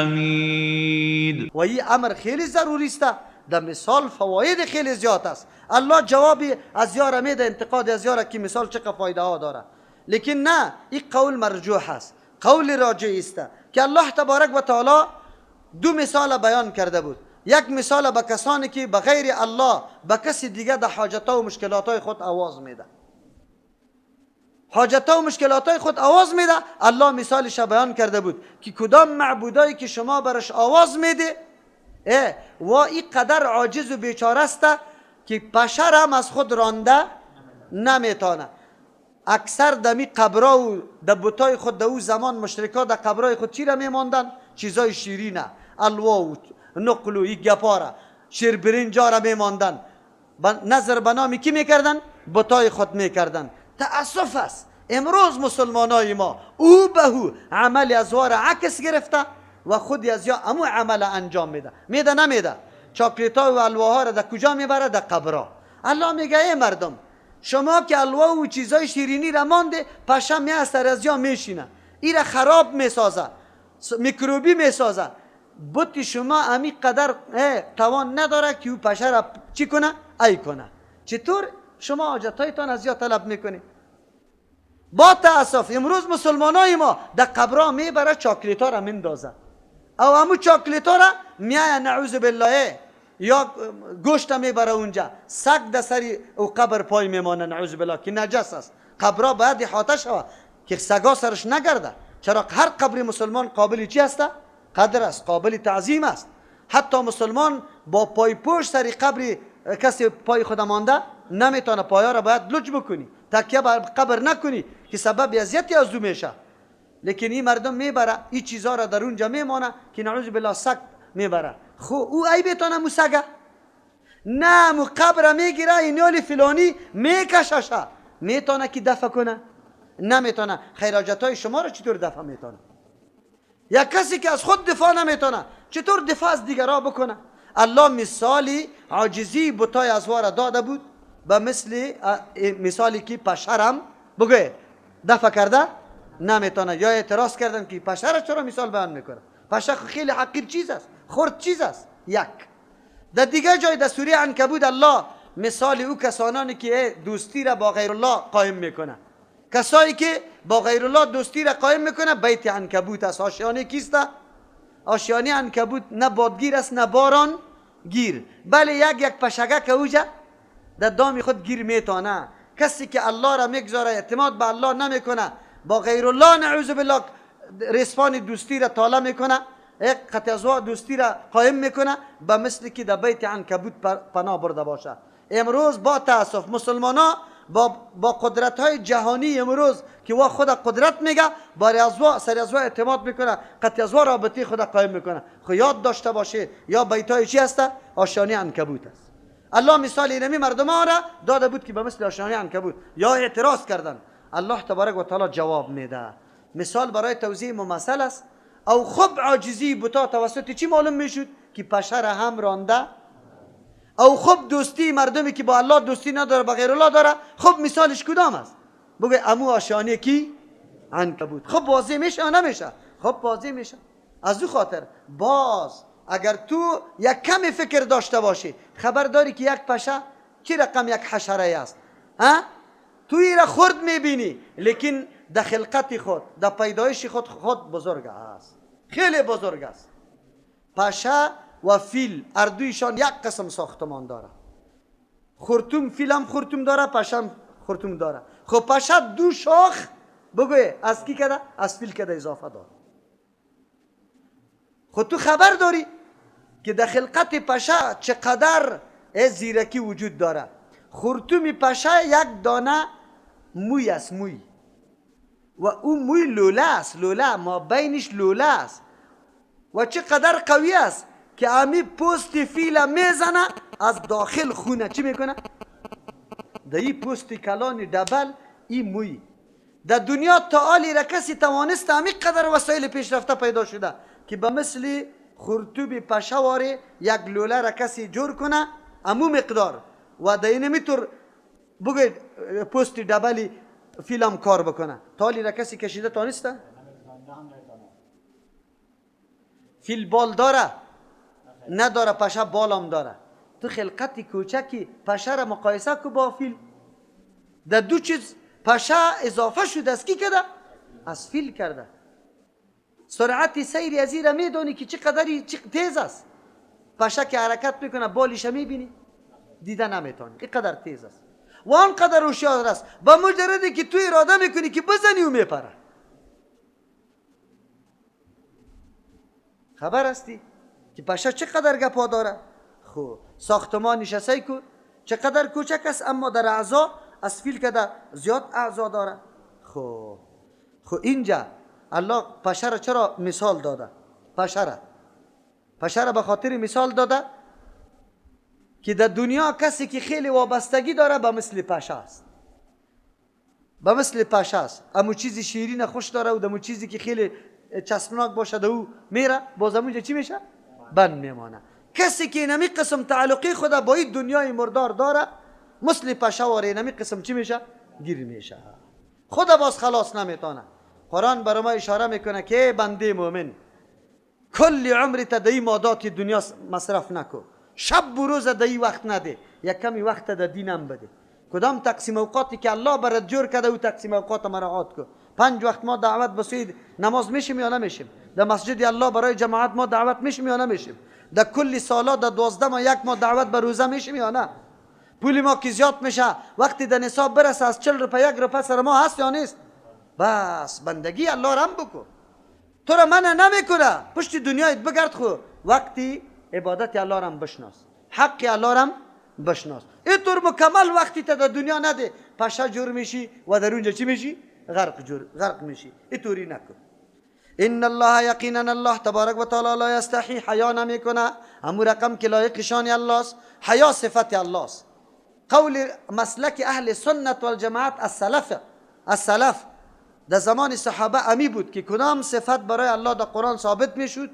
حمید. و این امر خیلی ضروری است. در مثال فواید خیلی زیاد است. الله جوابی از یار میده، انتقاد از یاره که مثال چقدر فایده ها داره، لیکن نه، این قول مرجوح است. قول راجع است که الله تبارک و تعالی دو مثال بیان کرده بود. یک مثال به کسانی که به غیر الله به کسی دیگه در حاجت و مشکلات های خود آواز میده، حاجت و مشکلات های خود آواز میده. الله مثالش بیان کرده بود که کدام معبودایی که شما برش آواز میده و این قدر عاجز و بیچاره است که پشه هم از خود رانده نمیتانه. اکثر دمی قبرا و در بتای خود در او زمان مشرکا در قبرای خود چی را میماندن؟ چیزای شیرینه، الوا و نقل و ای گپارا، شیر برنجا را میماندن. نظر به نام کی میکردن؟ بتای خود میکردن. تأسف است امروز مسلمانای ما او به او عمل از را عکس گرفته و خود از یا امو عمل انجام میده. میده نمیده؟ چاکلیت ها و الواها را در کجا میبره؟ در قبرا. الله میگه ای مردم، شما که الوا و چیزای شیرینی را مانده، پشه می از سر از یا میشینه، ای را خراب میسازه، میکروبی میسازه. بت شما امی قدر توان نداره که او پشه را چی کنه؟ ای کنه. چطور شما حاجتایتان از یا طلب میکنید؟ با تاسف امروز مسلمانای ما در قبرا میبره چاکلیت ها را میندازه، او امو چاکلیت ها را میایه نعوذ بالله یا گوشت میبره اونجا، سگ در سری او قبر پای میمانه نعوذ بالله که نجس است. قبرا باید احاطه شوه که سگا سرش نگرده. چرا هر قبر مسلمان قابل چی است؟ قدر است، قابل تعظیم است. حتی مسلمان با پای پوش سری قبر کسی پای خود مانده نمیتونه، پایا را باید لج بکنی، تکیه بر قبر نکنی که سبب اذیتی از او میشه. لیکن این مردم میبره این چیزا را در اونجا میمانه که نعوذ بالله سگ میبره. خو او ای بیتانه مو سگه نه، مو قبر میگیره، اینیال فلانی میکششه، میتونه که دفع کنه؟ نمیتونه. خیراجت های شما را چطور دفع میتونه؟ یک کسی که از خود دفاع نمیتونه چطور دفاع از دیگرها بکنه؟ الله مثالی عاجزی بتای ازوا را داده بود به مثل مثالی که پشرم بگه دفع کرده نمیتونه. یا اعتراض کردن که پشه را چرا مثال بیان میکنه؟ پشه خیلی حقیر چیز است، خرد چیز است. یک در دیگه جای در سوره عنکبوت الله مثال او کسانانی که دوستی را با غیر الله قایم میکنه، کسایی که با غیر الله دوستی را قایم میکنه، بیت عنکبوت است. آشیانه کیست؟ آشیانه عنکبوت نه بادگیر است نه باران گیر، بله یک پشگه که اوجا در دام خود گیر میتانه. کسی که الله را میگذاره، اعتماد به الله نمیکنه، با غیر الله نعوذ بالله رسپان دوستی را تاله میکنه، یک قطع دوستی را قایم میکنه، به مثل که در بیت عنکبوت پناه برده باشه. امروز با تاسف مسلمان ها با قدرت های جهانی امروز که وا خود قدرت میگه، بار از سر از اعتماد میکنه، قطع از رابطه خود قایم میکنه. خو یاد داشته باشه یا بیت های چی هست؟ آشیانه عنکبوت است. الله مثال اینمی مردم ها را داده بود که به مثل آشیانه عنکبوت. یا اعتراض کردن، الله تبارک و تعالی جواب میده. مثال برای توضیح ممثل است. او خب عاجزی بتا توسط چی معلوم میشد؟ که پشه را هم رانده. او خب دوستی مردمی که با الله دوستی نداره با غیر الله داره، خب مثالش کدام است؟ بگه امو آشیانه کی؟ عنکبوت. خب واضح میشه یا نمیشه؟ خب واضح میشه. از او خاطر باز اگر تو یک کمی فکر داشته باشی، خبر داری که یک پشه چی رقم یک حشره است، ها؟ تو ای را خرد میبینی، لیکن در خلقت خود، در پیدایش خود، خود بزرگ است، خیلی بزرگ است. پشه و فیل اردویشان یک قسم ساختمان داره. خرطوم فیل هم خرطوم داره، پشه هم خرطوم داره. خب پشه دو شاخ بگوی از کی کده؟ از فیل کده اضافه داره. خود تو خبر داری که در خلقت پشه چقدر زیرکی وجود داره. خرطوم پشه یک دانه موی است، موی، و او موی لوله است، لوله ما بینش لوله است و چقدر قوی است که امی پوست فیل میزنه از داخل خونه چی میکنه؟ در این پوست کلان دبل این موی در دنیا تا حالی را کسی توانست امی قدر وسایل پیشرفته پیدا شده که به مثل خرطوب پشه واره یک لوله را کسی جور کنه امو مقدار و در اینمی بگوید پوست دبلی فیلم کار بکنه. تا حالی را کسی کشیده تانسته؟ فیل بال داره؟ نداره. پشه بالام داره. تو خلقت کوچکی پشه را مقایسه کو با فیل. در دو چیز پشه اضافه شد از کی کرده؟ از فیل کرده. سرعت سیر از را میدونی که چقدری تیز است. پشه که حرکت میکنه بالش میبینی؟ دیده نمیتونی، اینقدر تیز است و آنقدر هوشیار است. با مجردی که تو اراده میکنی که بزنی و میپره. خبر هستی که پشه چقدر گپا داره؟ خب ساختمانش سعی کو چقدر کوچک است، اما در اعضا از فیل کده زیاد اعضا داره. خب اینجا الله پشه را چرا مثال داده؟ پشه را به خاطر مثال داده که در دنیا کسی که خیلی وابستگی داره به مثل پشه است، به مثل پشه است. اما چیزی شیرین خوش داره و دمو چیزی که خیلی چسبناک باشه ده او میره باز اونجا چی میشه؟ بند میمانه. کسی که اینمی قسم تعلقی خود با این دنیای مردار داره مثل پشه واره اینمی قسم چی میشه؟ گیر میشه، خود باز خلاص نمیتونه. قرآن برای ما اشاره میکنه که بنده مؤمن کل عمر تا در مادات دنیا مصرف نکو، شب و روز در وقت نده، یک کمی وقت در دینم بده. کدام تقسیم اوقاتی که الله برات جور کرده او تقسیم اوقات مراعات کو. 5 وقت ما دعوت به سوی نماز میشیم یا نمیشیم؟ در مسجد الله برای جماعت ما دعوت میشیم یا نمیشیم؟ در کل سالا در 12 ماه یک ماه دعوت به روزه میشیم یا نه؟ پول ما که زیاد میشه وقتی در نصاب برسه از 40 روپیه 1 روپیه سر ما هست یا نیست؟ بس بندگی الله رم بکو، تو را منع نمیکنه، پشت دنیایت بگرد. خو وقتی عبادت الله رم بشناس، حق الله رم بشناس. اینطور مکمل وقتی تا در دنیا نده پشه جور میشی و در اونجا چی میشی؟ غرق میشی. اینطوری نکن. ان الله یقینا الله تبارک و تعالی لا یستحی، حیا نمیکنه. همون رقم که لایق شان الله است. حیا صفت الله است. قول مسلک اهل سنت والجماعت السلف در زمان صحابه امی بود که کدام صفت برای الله در قرآن ثابت میشد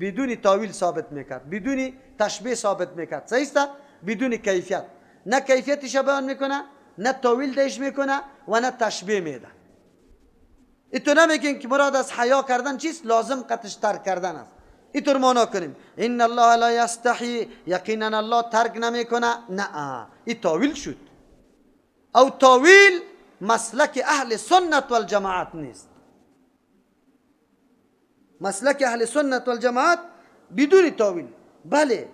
بدون تاویل ثابت میکرد، بدون تشبیه ثابت میکرد. صحیح است؟ بدون کیفیت، نه کیفیتش بیان میکنه، نه تاویل دهش میکنه و نه تشبیه میده. ایتو نمیگین که مراد از حیا کردن چیست؟ لازم قطش ترک کردن است. اینطور معنا کنیم ان الله لا یستحی، یقینا الله ترک نمیکنه. نه، این تاویل شد. او تاویل مسلک اهل سنت والجماعت نیست. مسلک اهل سنت والجماعت بدون تاویل. بله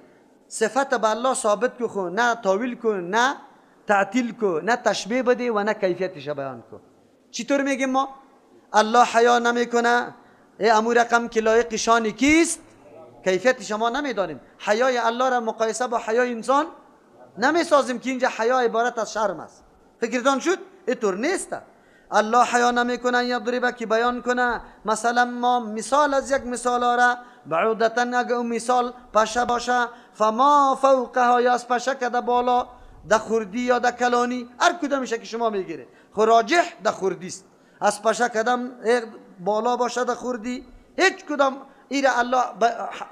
صفت به الله ثابت کو، خو نه تاویل کو، نه تعطیل کو، نه تشبیه بده و نه کیفیتش بیان کو. چطور میگیم ما الله حیا نمیکنه؟ ای امو رقم که لایق شان کیست؟ کیفیت شما نمیدانیم. حیای الله را مقایسه با حیای انسان نمیسازیم که اینجا حیا عبارت از شرم است. فکرتان شد؟ اینطور نیست. الله حیا نمیکنه یضربه که بیان کنه. مثلا ما مثال از یک مثال آره بعودتا، اگه اون مثال پشه باشه فما فوقها، یا از پشه که ده بالا ده خوردی یا ده کلانی، هر کدامشه که شما میگیره، خو راجح ده خوردی است. از پشه کدام بالا باشه ده خوردی، هیچ کدام ایره الله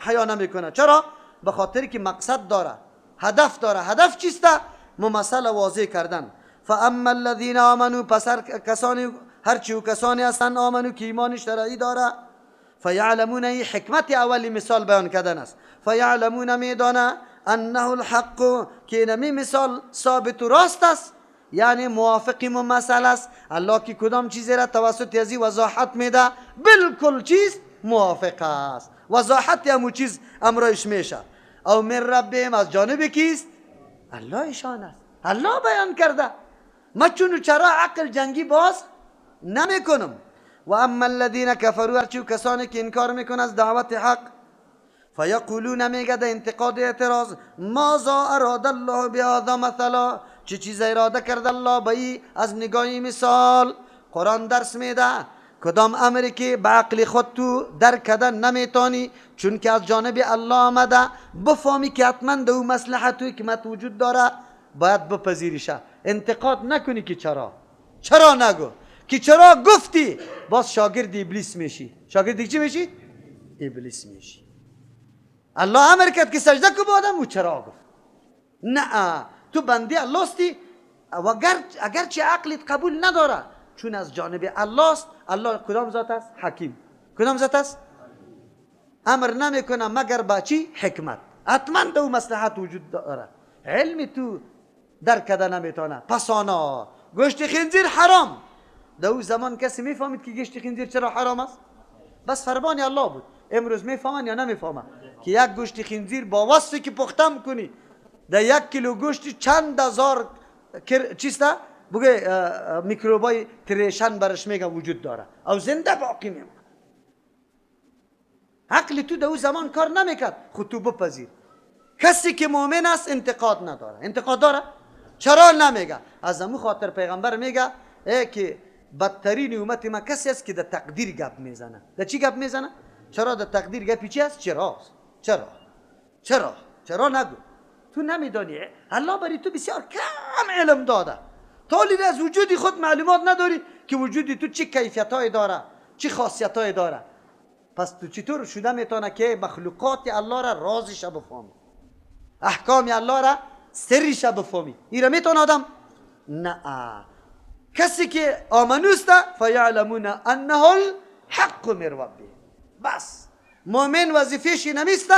حیا نمیکنه. چرا؟ به خاطر که مقصد داره، هدف داره. هدف چیست؟ ممثل واضح کردن. فاما الذين آمنوا، پس هر کسانی هرچی کسانی هستند آمنو که ایمان شرعی داره، فیعلمون، ای حکمت اول مثال بیان کردن است. فیعلمون میدانه انه الحق، که نمی مثال ثابت و راست است، یعنی موافق ممثل است. الله که کدام چیزی را توسط ازی وضاحت میده بالکل چیز موافق است، وضاحت همون چیز امرایش میشه. او من ربهم، از جانب کیست؟ الله ایشان است. الله بیان کرده. ما چون چرا عقل جنگی باز نمیکنم. و اما الذین کفروا، هرچی کسانی که انکار میکنه از دعوت حق، فیقولون، میگه در انتقاد اعتراض، ماذا اراد الله بهذا مثلا، چه چیز اراده کرد الله به ای از نگاه مثال. قرآن درس میده کدام امری که به عقل خود تو درک کردن نمیتونی، چون که از جانب الله آمده، بفهمی که حتما در او مصلحت و حکمت وجود داره، باید بپذیریشه. انتقاد نکنی که چرا، چرا نگو که چرا گفتی، باز شاگرد ابلیس میشی. شاگرد چی میشی؟ ابلیس میشی. الله امر کرد که سجده کو به آدم، او چرا گفت؟ نه، تو بنده الله استی و اگرچه عقلت قبول نداره، چون از جانب الله است. الله کدام ذات است؟ حکیم. کدام ذات است؟ امر نمیکنه مگر با چی؟ حکمت. حتما دو مصلحت وجود داره، علم تو درک کده نمیتونه. پس آنا گوشت خنزیر حرام. در زمان کسی میفهمید که گوشت خنزیر چرا حرام است؟ بس فرمان الله بود. امروز میفهمن یا نمیفهمن که یک گوشت خنزیر با وصفی که پختم کنی در 1 کیلو گوشت چند هزار چیسته بگه میکروبای تریشن برش میگه وجود داره او زنده باقی میمونه. عقل تو در او زمان کار نمیکرد، خود تو بپذیر. کسی که مؤمن است انتقاد نداره. انتقاد داره؟ چرا نمیگه؟ از امو خاطر پیغمبر میگه ای که بدترین امت ما کسی است که در تقدیر گپ میزنه. در چی گپ میزنه؟ چرا در تقدیر گپی چی است؟ چرا؟ چرا؟ چرا؟ چرا نگو. تو نمیدانی، الله برای تو بسیار کم علم داده، تا از وجودی خود معلومات نداری که وجودی تو چه کیفیت های داره، چه خاصیت های داره. پس تو چطور شده میتونه که مخلوقات الله را رازش بفهمی، احکام الله را سرش بفهمی؟ این را میتونه آدم؟ نه. کسی که آمنوست فیعلمون انه الحق من ربهم. بس مؤمن وظیفه‌ش نمیسته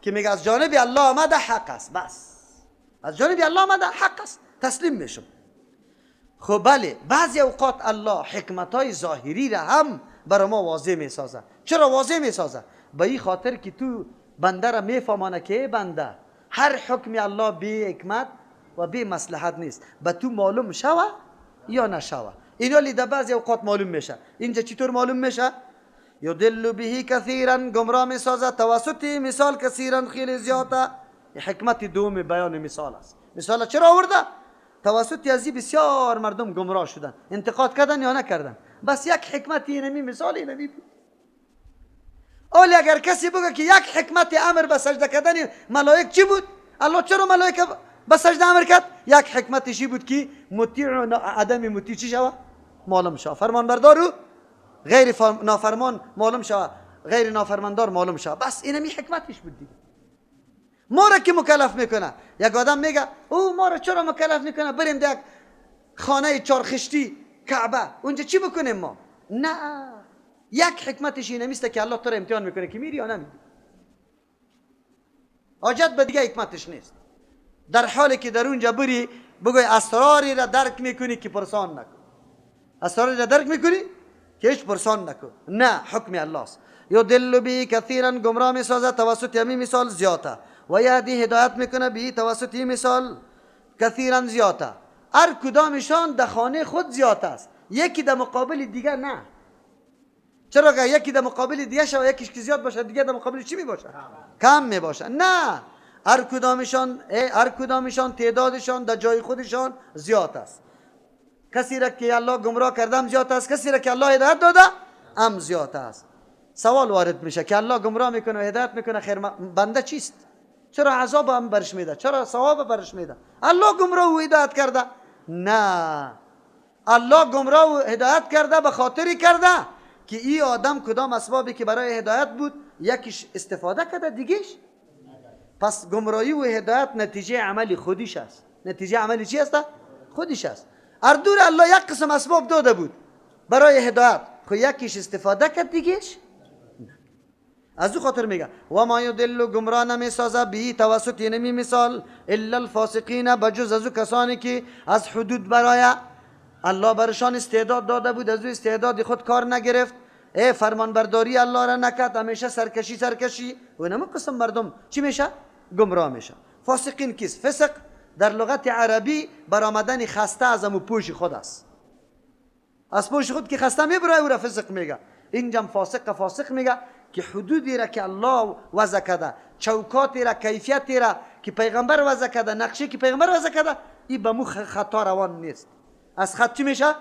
که میگه از جانب الله آمده حق است، بس از جانب الله آمده حق است، تسلیم میشم. خب بله، بعضی اوقات الله حکمت های ظاهری را هم برای ما واضح میسازه. چرا واضح میسازه؟ به این خاطر که تو بنده را میفهمانه که بنده هر حکم الله بی حکمت و بی مصلحت نیست، به تو معلوم شوه یا نشوه. اینا در بعضی اوقات معلوم میشه. اینجا چطور معلوم میشه؟ یضل به کثیرا، گمراه میسازه توسط مثال کثیرا خیلی زیاده. حکمت دوم بیان مثال است. مثال چرا آورده؟ توسط ازی بسیار مردم گمراه شدن، انتقاد کردن یا نکردن. بس یک حکمت اینمی مثال اینمی بود. ولی اگر کسی بگه که یک حکمت امر به سجده کردن ملائک چی بود؟ الله چرا ملائک به سجده امر کرد؟ یک حکمتشی بود که مطیع و عدم مطیع چی شوه؟ معلوم شوه. فرمان بردار و غیر نافرمان معلوم شوه، غیر نافرماندار معلوم شوه. بس اینمی حکمتش بود دیگه. ما را که مکلف میکنه، یک آدم میگه او ما را چرا مکلف میکنه بریم در یک خانه چارخشتی کعبه اونجا چی بکنیم ما؟ نه، یک حکمتش اینمیست که الله تو را امتحان میکنه که میری یا نمیری. حاجت به دیگه حکمتش نیست. در حالی که در اونجا بری بگوی اسراری را درک میکنی که پرسان نکن، اسراری را درک میکنی که هیچ پرسان نکن. نه، حکم الله است. یضل به کثیرا، گمراه میسازه توسط همی مثال زیاده، و یهدی هدایت میکنه به توسط مثال کثیرا زیاده. هر کدامشان در خانه خود زیاد است، یکی در مقابل دیگه نه. چرا که یکی در مقابل دیگه شو، یکیش که زیاد باشه دیگه در مقابل چی می باشه؟ کم می باشه. نه، هر کدامشان تعدادشان در جای خودشان زیاد است. کسی را که الله گمراه کردم زیاد است، کسی را که الله هدایت داده هم زیاد است. سوال وارد میشه که الله گمراه میکنه و هدایت میکنه، خیر بنده چیست؟ چرا عذاب هم برش میده؟ چرا ثواب برش میده؟ الله گمراه و هدایت کرده؟ نه، الله گمراه و هدایت کرده به خاطری کرده که این آدم کدام اسبابی که برای هدایت بود یکیش استفاده کرده دیگهش. پس گمراهی و هدایت نتیجه عمل خودیش است. نتیجه عمل چی است؟ خودیش است. اردور الله یک قسم اسباب داده بود برای هدایت، خو یکیش استفاده کرد دیگهش. از او خاطر میگه و ما یضل، گمراه نمیسازه به توسط اینمی مثال الا الفاسقین، بجز از او کسانی که از حدود برای الله برشان استعداد داده بود، از او استعداد خود کار نگرفت، ای فرمان برداری الله را نکرد، همیشه سرکشی سرکشی و نمو قسم مردم چی میشه؟ گمراه میشه. فاسقین کیست؟ فسق در لغت عربی برآمدن خسته از امو پوش خود است. از پوش خود که خسته میبره او را فسق میگه. اینجا فاسق فاسق میگه که حدودی را که الله وضع کرده، چوکاتی را، کیفیتی را که پیغمبر وضع کرده، نقشه که پیغمبر وضع کرده، این به مو خطا روان نیست، از خط چی میشه؟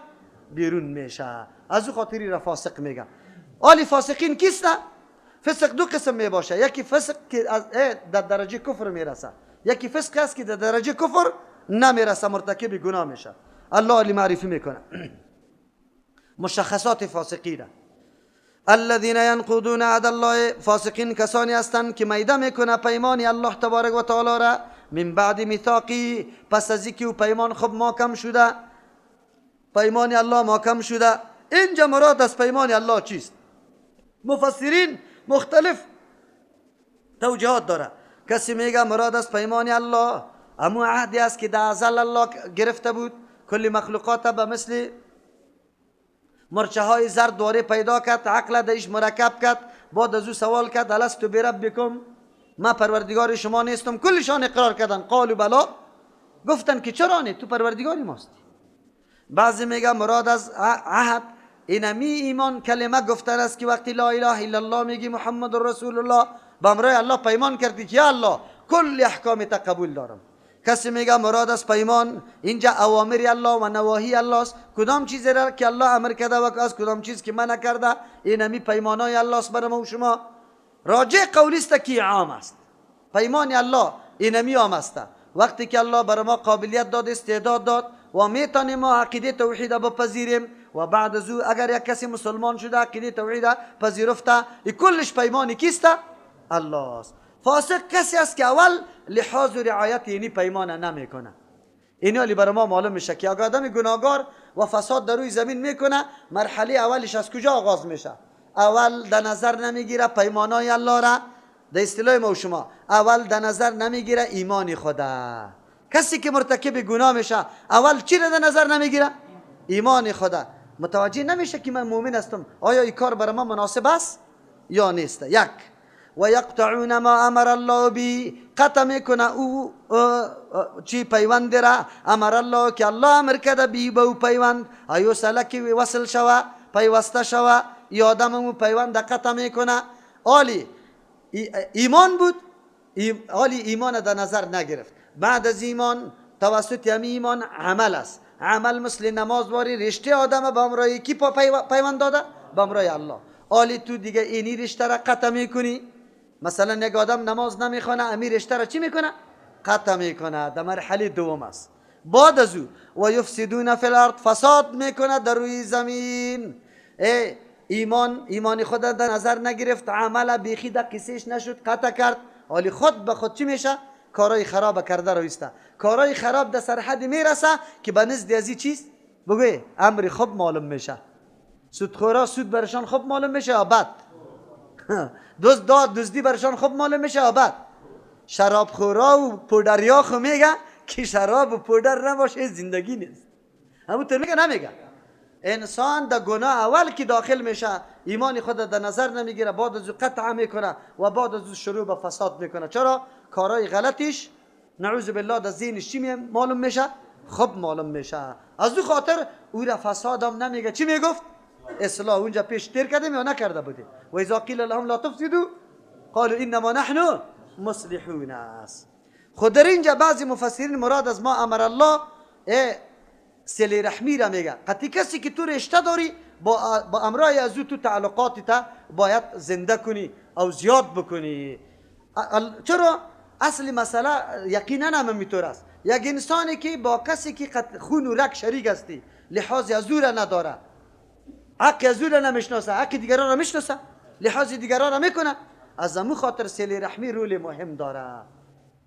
بیرون میشه. از او خاطری را فاسق میگه. آلی فاسقین کیست؟ فسق دو قسم می باشه. یکی فسق که از در درجه کفر میرسه، یکی فسق است که در درجه کفر نمیرسه، مرتکب گناه میشه. الله علی معرفی میکنه مشخصات فاسقین. الذين ينقضون عهد الله، فاسقین کسانی هستند که میده میکنه پیمان الله تبارک و تعالی را، من بعد میثاقه، پس از اینکه او پیمان خب محکم شده، پیمان الله محکم شده. اینجا مراد از پیمان الله چیست؟ مفسرین مختلف توجیهات داره. کسی میگه مراد از پیمان الله امو عهدی است که در ازل الله گرفته بود، کل مخلوقات به مثل مرچه های زرد دواره پیدا کرد، عقل درش مرکب کرد، بعد از او سوال کرد الست بربکم، ما پروردگار شما نیستم؟ کلشان اقرار کردن، قالوا بلا، گفتن که چرا نه، تو پروردگار ماستی. بعضی میگه مراد از عهد اینمی ایمان کلمه گفتن است که وقتی لا اله الا الله میگی محمد رسول الله، به امرای الله پیمان کردی که یا الله کل احکام تا قبول دارم. کسی میگه مراد از پیمان اینجا اوامر الله و نواهی الله است، کدام چیزی را که الله امر کرده و از کدام چیز که منع کرده، اینمی پیمانای الله است برای ما و شما. راجع قولی است که عام است، پیمان الله اینمی عام است. وقتی که الله برای ما قابلیت داد، استعداد داد و میتونیم ما عقیده توحید بپذیریم و بعد از او اگر یک کسی مسلمان شده عقیده توحید پذیرفته، ای کلش پیمان کیست؟ الله است. فاسق کسی است که اول لحاظ و رعایت اینی پیمان نمیکنه. اینی حالی برای ما معلوم میشه که اگر آدم گناهگار و فساد در روی زمین میکنه، مرحله اولش از کجا آغاز میشه؟ اول در نظر نمیگیره پیمانای الله را، در اصطلاح ما و شما اول در نظر نمیگیره ایمان خدا. کسی که مرتکب گناه میشه اول چی را در نظر نمیگیره؟ ایمان خدا. متوجه نمیشه که من مؤمن هستم، آیا این کار برای ما مناسب است یا نیست. یک، و یقطعون ما امر الله به، قطع میکنه او چی پیوند را امر الله که الله امر کرده بی به او پیوند، ایو سلکی وصل شوه پیوسته شوه، ای آدم او پیوند قطع میکنه. آلی ایمان بود، آلی ایمان در نظر نگرفت. بعد از ایمان توسط همی ایمان عمل است. عمل مثل نماز واری رشته آدم به امرای کی پیوند داده؟ به امرای الله. آلی تو دیگه اینی رشته را قطع میکنی. مثلا یک آدم نماز نمیخوانه، امی رشته را چی میکنه؟ قطع میکنه. در مرحله دوم است. بعد از او و یفسدون فی الارض، فساد میکنه در روی زمین. ای ایمان خود در نظر نگرفت، عمل بیخی در قصهش نشد، قطع کرد. حالی خود به خود چی میشه؟ کارای خراب کرده رویسته. کارای خراب در سرحد میرسه که به نزد ازی چیست؟ بگوی امر خوب معلوم میشه. سودخورا سود برشان خوب معلوم میشه یا بد؟ دزد داد دزدی برشان خوب معلوم میشه یا بد؟ شرابخورا و پودریا خو میگه که شراب و پودر نباشه زندگی نیست. همون میگه نمیگه؟ انسان در گناه اول که داخل میشه ایمان خود در نظر نمیگیره، بعد از او قطع میکنه و بعد از او شروع به فساد میکنه. چرا؟ کارای غلطش نعوذ بالله در ذهنش چی معلوم میشه؟ خوب معلوم میشه. از او خاطر او را فساد هم نمیگه. چی میگفت؟ اصلاح. اونجا پیش تیر کردیم یا نکرده بودیم؟ و اذا قیل لهم لا تفسدوا قالوا انما نحن مصلحون است. خود در اینجا بعضی مفسرین مراد از ما امر الله صله رحمی را میگه. قطعی کسی که تو رشته داری با امرای از او تو تعلقات تا باید زنده کنی او زیاد بکنی. چرا؟ اصل مسئله یقینا هم میطور است. یک انسانی که با کسی که خون و رگ شریک هستی، لحاظ از او را نداره، حق از او را نمیشناسه، حق دیگران را میشناسه، لحاظ دیگران را میکنه، از امو خاطر صله رحمی رول مهم داره.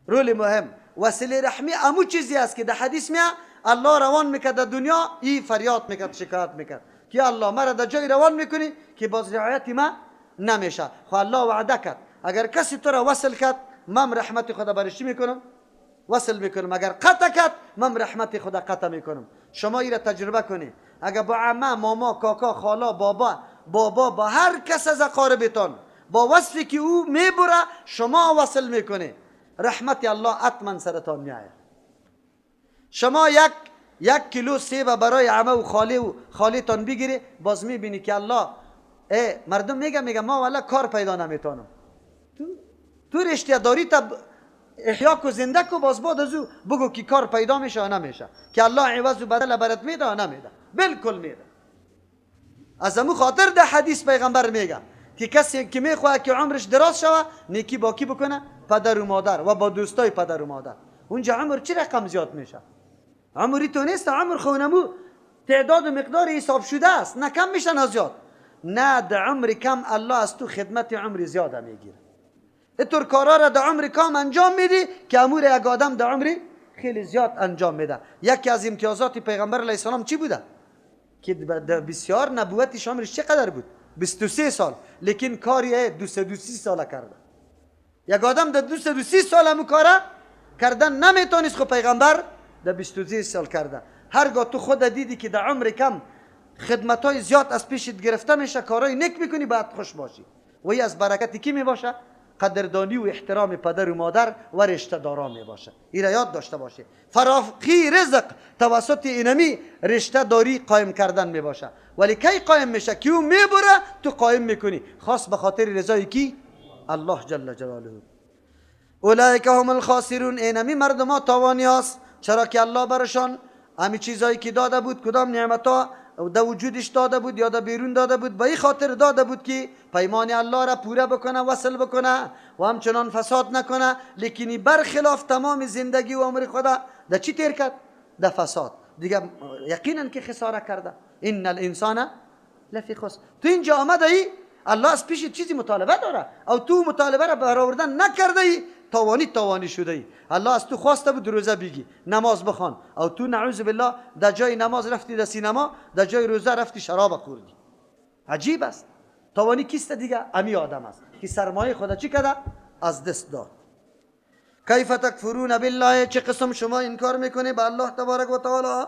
رول مهم. و صله رحمی امو چیزی است که در حدیث میاد الله روان میکرد در دنیا، ای فریاد میکرد، شکایت میکرد که الله مرا در جای روان میکنی که باز رعایت ما نمیشه. خو الله وعده کرد اگر کسی تو را وصل کرد من رحمت خدا برش میکنم، وصل میکنم، اگر قطع کرد من رحمت خدا قطع میکنم. شما ای را تجربه کنی. اگر با عمه، ماما، کاکا، خالا، بابا، بابا، با هر کس از اقاربتان با وصفی که او میبره شما وصل میکنی، رحمت الله حتما سرتان میآید. شما یک کیلو سیب برای عمه و خاله و خالیتان بگیری، باز میبینی که الله ای مردم میگه ما والا کار پیدا نمیتونم. تو رشته داری تا احیا کو زنده کو، باز بعد از او بگو که کار پیدا میشه یا نمیشه، که الله عوض و بدل برات میده یا نمیده. بالکل میده. از امو خاطر در حدیث پیغمبر میگه که کسی که میخواد که عمرش دراز شوه نیکی با کی بکنه؟ پدر و مادر و با دوستای پدر و مادر. اونجا عمر چه رقم زیاد میشه؟ عمری تو نیست، عمر خونمو تعداد و مقدار حساب شده است، نه کم میشه نه زیاد. نه در عمر کم الله از تو خدمت عمر زیاد میگیره. اینطور کارا را در عمر کم انجام میدی که امور یک آدم در عمر خیلی زیاد انجام میده. یکی از امتیازات پیغمبر علیه السلام چی بوده؟ که بسیار نبوتش عمرش چقدر بود؟ 23 سال، لیکن کاری 230 ساله کرده. یک آدم در 230 سال همو کاره کردن نمیتونست، خو پیغمبر در 23 سال کرده. هرگاه تو خود دیدی که در عمر کم خدمت های زیاد از پیشت گرفته میشه، کارهای نیک میکنی، باید خوش باشی. و ای از برکت کی میباشه؟ قدردانی و احترام پدر و مادر و رشته دارا میباشه. این را یاد داشته باشه. فراخی رزق توسط اینمی رشته داری قایم کردن میباشه. ولی کی قایم میشه؟ کیو میبره تو قایم میکنی، خاص به خاطر رضای کی؟ الله جل جلاله. اولئک هم الخاسرون. اینمی مردم ها تاوانی هست، چرا که الله برشان همی چیزایی که داده بود، کدام نعمت ها در وجودش داده بود یا در بیرون داده بود، به این خاطر داده بود که پیمان الله را پوره بکنه، وصل بکنه و همچنان فساد نکنه. لیکن برخلاف تمام زندگی و عمر خدا در چی تیر کرد؟ در فساد. دیگه یقینا که خساره کرده. ان الانسان لفی خسر. تو اینجا آمده ای، الله از پیش چیزی مطالبه داره او تو مطالبه را برآوردن نکرده ای، تاوانی تاوانی شده ای. الله از تو خواسته بود روزه بگی، نماز بخوان، او تو نعوذ بالله در جای نماز رفتی در سینما، در جای روزه رفتی شراب خوردی. عجیب است. تاوانی کیست دیگه؟ امی آدم است که سرمایه خدا چی کرده؟ از دست داد. کیف تکفرون بالله، چه قسم شما انکار میکنی به الله تبارک و تعالی؟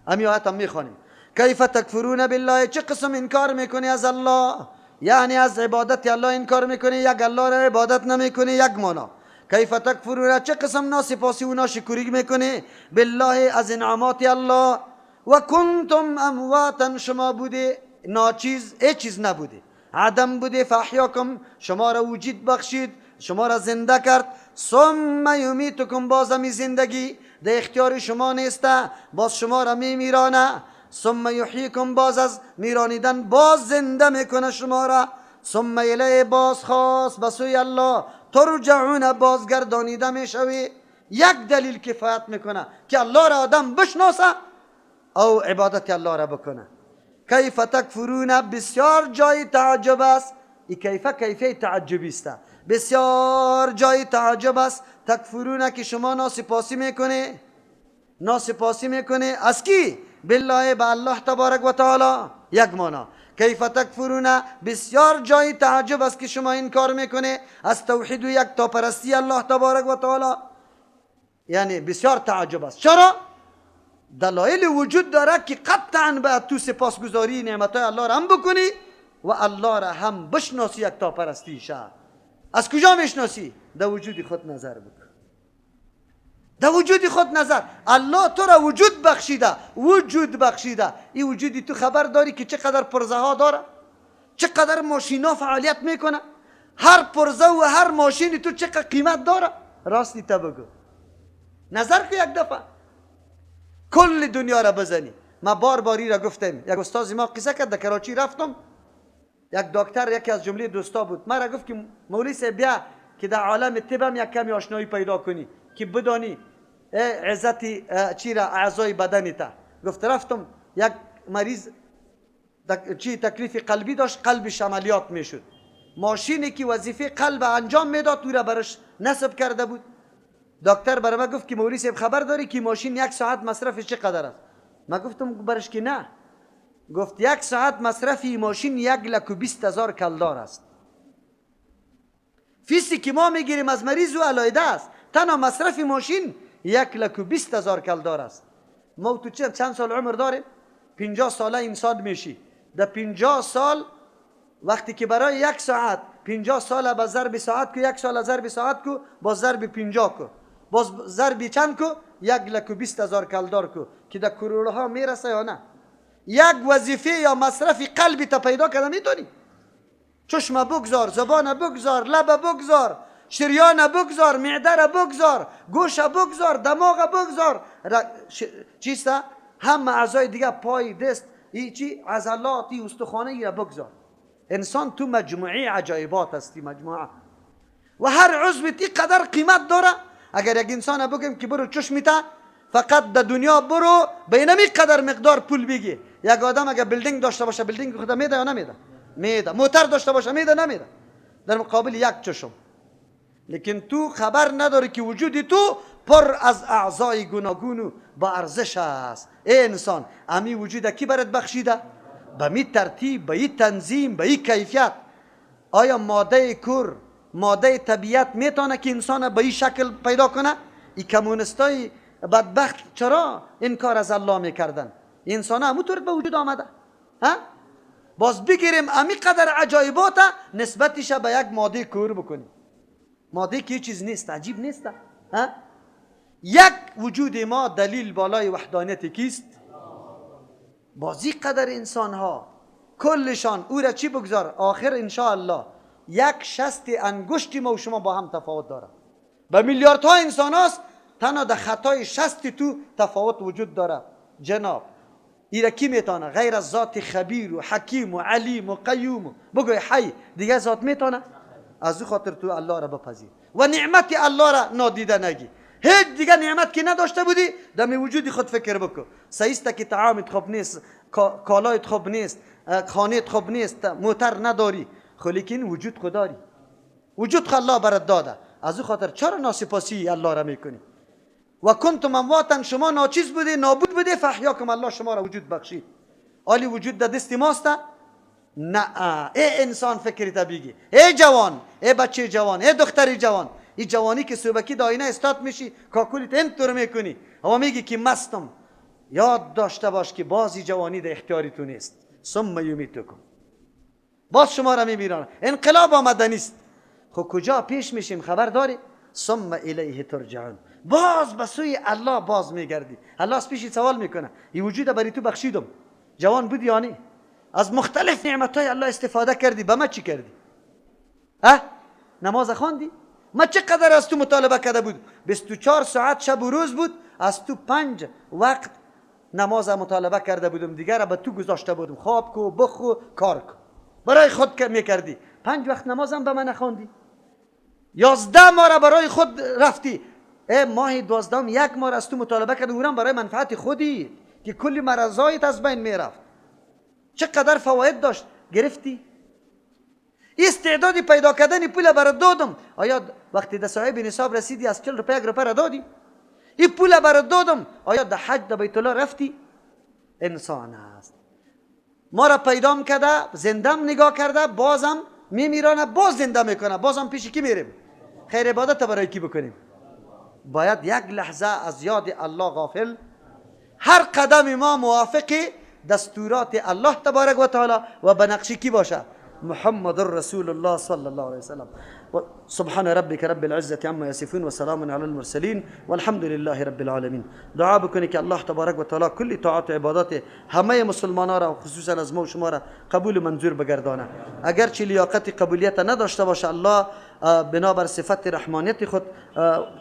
امی آیت هم میخوانیم. کیف تکفرون بالله، چه قسم انکار میکنی از الله؟ یعنی از عبادت الله انکار میکنی، یک الله را عبادت نمیکنی، یک مانا. کیف تکفرون، چه قسم ناسپاسی و ناشکری میکنی بالله از انعامات الله. و کنتم امواتا، شما بودی ناچیز، ای چیز نبودی، عدم بودی، فاحیاکم، شما را وجود بخشید، شما را زنده کرد. ثم یمیتکم، باز همی زندگی در اختیار شما نیست، باز شما را میمیرانه. ثم یحییکم، باز از میرانیدن باز زنده میکنه شما را. ثم الیه، باز خاص به سوی الله ترجعون، بازگردانیده میشوی. یک دلیل کفایت میکنه که الله را آدم بشناسه او عبادت الله را بکنه. کیف تکفرون، بسیار جای تعجب است. ای کیف کیفیه تعجبی است، بسیار جای تعجب است. تکفرون که شما ناسپاسی میکنه، ناسپاسی میکنه از کی؟ بالله، به الله تبارک و تعالی. یک مانا. کیف تکفرون، بسیار جای تعجب است که شما این کار میکنه از توحید و یک تا پرستی الله تبارک و تعالی، یعنی بسیار تعجب است. چرا؟ دلایل وجود داره که قطعا باید تو سپاسگزاری نعمتهای الله را هم بکنی و الله را هم بشناسی، یک تا پرستی شه. از کجا میشناسی؟ در وجود خود نظر بکن، در وجود خود نظر. الله تو را وجود بخشیده، وجود بخشیده. این وجودی تو خبر داری که چقدر پرزه ها داره، چقدر ماشینا فعالیت میکنه، هر پرزه و هر ماشینی تو چقدر قیمت داره؟ راستی تا بگو، نظر که یک دفعه کل دنیا را بزنی. ما بار باری را گفتم، یک استاد ما قصه کرد، در کراچی رفتم، یک دکتر یکی از جمله دوستا بود، مرا گفت که مولوی صاحب بیا که در عالم طب هم یک کمی آشنایی پیدا کنی که بدانی عزت چی را اعضای بدنی تا. گفت رفتم، یک مریض چی تکلیف قلبی داشت، قلبش عملیات میشد، ماشینی که وظیفه قلب انجام میداد او را برش نصب کرده بود. دکتر برای ما گفت که مولوی صاحب خبر داری که ماشین یک ساعت مصرفش چقدر است؟ ما گفتم برش که نه. گفت یک ساعت مصرف ماشین 1,20,000 کلدار است. فیسی که ما میگیریم از مریض او علیحده است، تنها مصرف ماشین 1,20,000 کلدار است. ما تو چند سال عمر داریم؟ 50 ساله انسان میشی. در 50 سال وقتی که برای یک ساعت 50 سال با ضرب ساعت کو، یک سال ضرب ساعت کو، با ضرب 50 کو، باز ضرب چند کو، 1,20,000 کلدار کو که در کرورها میرسه یا نه؟ یک وظیفه یا مصرف قلبی تا پیدا کرده میتونی؟ چشم بگذار، زبان بگذار، لب بگذار، شریان بگذار، معده را بگذار، گوش بگذار، دماغ بگذار، چیست؟ هم اعضای دیگه، پای، دست، ای چی، عضلات، ای استخوانه ای را بگذار. انسان تو مجموعه عجایبات هستی، مجموعه، و هر عضو تی قدر قیمت داره. اگر یک انسان بگیم که برو چشمی تا فقط در دنیا برو به اینمی قدر مقدار پول بگی، یک آدم اگر building داشته باشه building خود میده یا نمیده؟ میده. موتر داشته باشه میده نمیده؟ در مقابل یک چشم. لیکن تو خبر نداری که وجود تو پر از اعضای گوناگون و با ارزش است. ای انسان، امی وجود کی برات بخشیده؟ به می ترتیب، به این تنظیم، به این کیفیت. آیا ماده کور ماده طبیعت میتونه که انسان به این شکل پیدا کنه؟ این کمونستای بدبخت چرا این کار از الله میکردن؟ انسان همونطور به وجود آمده. ها؟ باز بگیریم امی قدر عجایبات نسبتش به یک ماده کور بکنیم، ماده که چیز نیست، عجیب نیست. ها؟ یک وجود ما دلیل بالای وحدانیت کیست؟ بازی قدر انسان ها کلشان او را چی بگذار، آخر انشاءالله یک شست انگشتی ما و شما با هم تفاوت داره. به میلیاردها انسان هاست، تنها در خطای شست تو تفاوت وجود داره. جناب ایره کی میتونه غیر از ذات خبیر و حکیم و علیم و قیوم بگوی حی دیگه ذات میتونه؟ از او خاطر تو الله را بپذیر و نعمت الله را نادیده نگی. هیچ دیگه نعمت که نداشته بودی دم وجودی خود فکر بکن. سعیست که طعامت خوب نیست، کالایت خوب نیست، خانهت خوب نیست، موتر نداری، خو لیکن وجود خود داری، وجود خو الله برات داده. از او خاطر چرا ناسپاسی الله را میکنی؟ و کنتم امواتا، شما ناچیز بودی، نابود بودی، فاحیاکم، الله شما را وجود بخشید. آلی وجود در دست ماست؟ نه. ای انسان فکرت بگی، ای جوان، ای بچه جوان، ای دختر جوان، این جوانی که صبحکی داینه استاد میشی، کاکولیت اینطور میکنی اما میگی که مستم، یاد داشته باش که بازی جوانی در اختیاری تو نیست. ثم یمیتکم، باز شما را میمیرانه. انقلاب آمده نیست، خب کجا پیش میشیم خبر داری؟ ثم الیه ترجعون، باز به سوی الله باز میگردی. الله از پیشی سوال میکنه این وجود برای تو بخشیدم، جوان بودی یا نه؟ از مختلف نعمتهای الله استفاده کردی، به ما چی کردی؟ اه؟ نماز خواندی؟ ما چقدر از تو مطالبه کرده بود؟ 24 ساعت شب و روز بود، از تو 5 وقت نماز مطالبه کرده بودم، دیگر را به تو گذاشته بودم، خواب کو، بخو، کار کو، برای خود میکردی. 5 وقت نمازم به من نخواندی، 11 ماه را برای خود رفتی، ای ماه 12 یک ماه از تو مطالبه کرده، اونم برای منفعت خودی که کلی مرضایت از بین میرفت. چقدر فواید داشت گرفتی؟ استعدادی پیدا کردن پول برات دادم، آیا وقتی در صاحب نصاب رسیدی از 40 روپیه 1 روپیه را دادی؟ این پول برات دادم، آیا در حج در بیت الله رفتی؟ انسان است، ما را پیدام کرده، زندم نگاه کرده، بازم میمیرانه، باز زنده میکنه، بازم پیش کی میریم؟ خیر عبادت برای کی بکنیم؟ باید یک لحظه از یاد الله غافل، هر قدم ما موافق دستورات الله تبارک و تعالی و به نقش کی باشه؟ محمد رسول الله صلى الله عليه وسلم. سبحان ربك رب العزة عما يصفون وسلام على المرسلين والحمد لله رب العالمين. دعا بکنی که الله تبارک و تعالی کل طاعات و عبادات همه مسلمانان را خصوصا از ما و شما را قبول منظور بگردانه. اگرچه لیاقت قبولیت نداشته باشه، الله بنابر صفت رحمانیت خود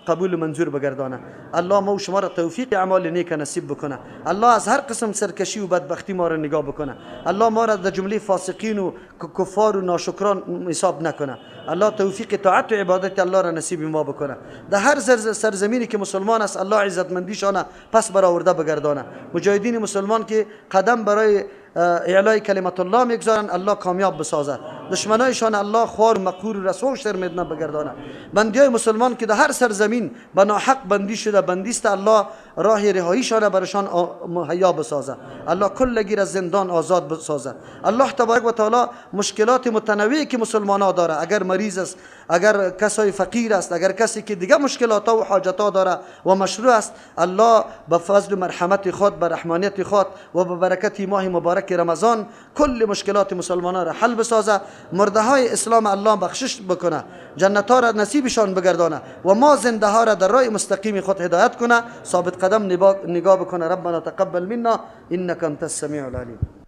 قبول منظور بگردانه. الله ما و شما را توفیق اعمال نیک نصیب بکنه. الله از هر قسم سرکشی و بدبختی ما را نگاه بکنه. الله ما را در جمله فاسقین و کفار و ناشکران حساب نکنه. الله توفیق طاعت و عبادت الله را نصیب ما بکنه. در هر سرزمینی که مسلمان است الله عزتمندیشان پس برآورده بگردانه. مجاهدین مسلمان که قدم برای اعلای کلمت الله میگذارن الله کامیاب بسازه. دشمنایشان الله خوار و مقهور و رسوا و شرمنده بگردانه. بندیای مسلمان که در هر سرزمین به ناحق بندی شده بندیست الله راه رهاییشان برشان مهیا بسازه. الله کلگی از زندان آزاد بسازه. الله تبارک و تعالی مشکلات متنوعی که مسلمان ها داره، اگر مریض است، اگر کسای فقیر است، اگر کسی که دیگه مشکلات و حاجت ها داره و مشروع است، الله به فضل و مرحمت خود، به رحمانیت خود و به برکت ماه مبارک رمضان کل مشکلات مسلمان را حل بسازه. مرده های اسلام الله بخشش بکنه، جنت ها را نصیبشان بگردانه و ما زنده ها را در راه مستقیم خود هدایت کنه، ثابت قدم نگاه بکنه. ربنا تقبل منا انك انت السميع العليم.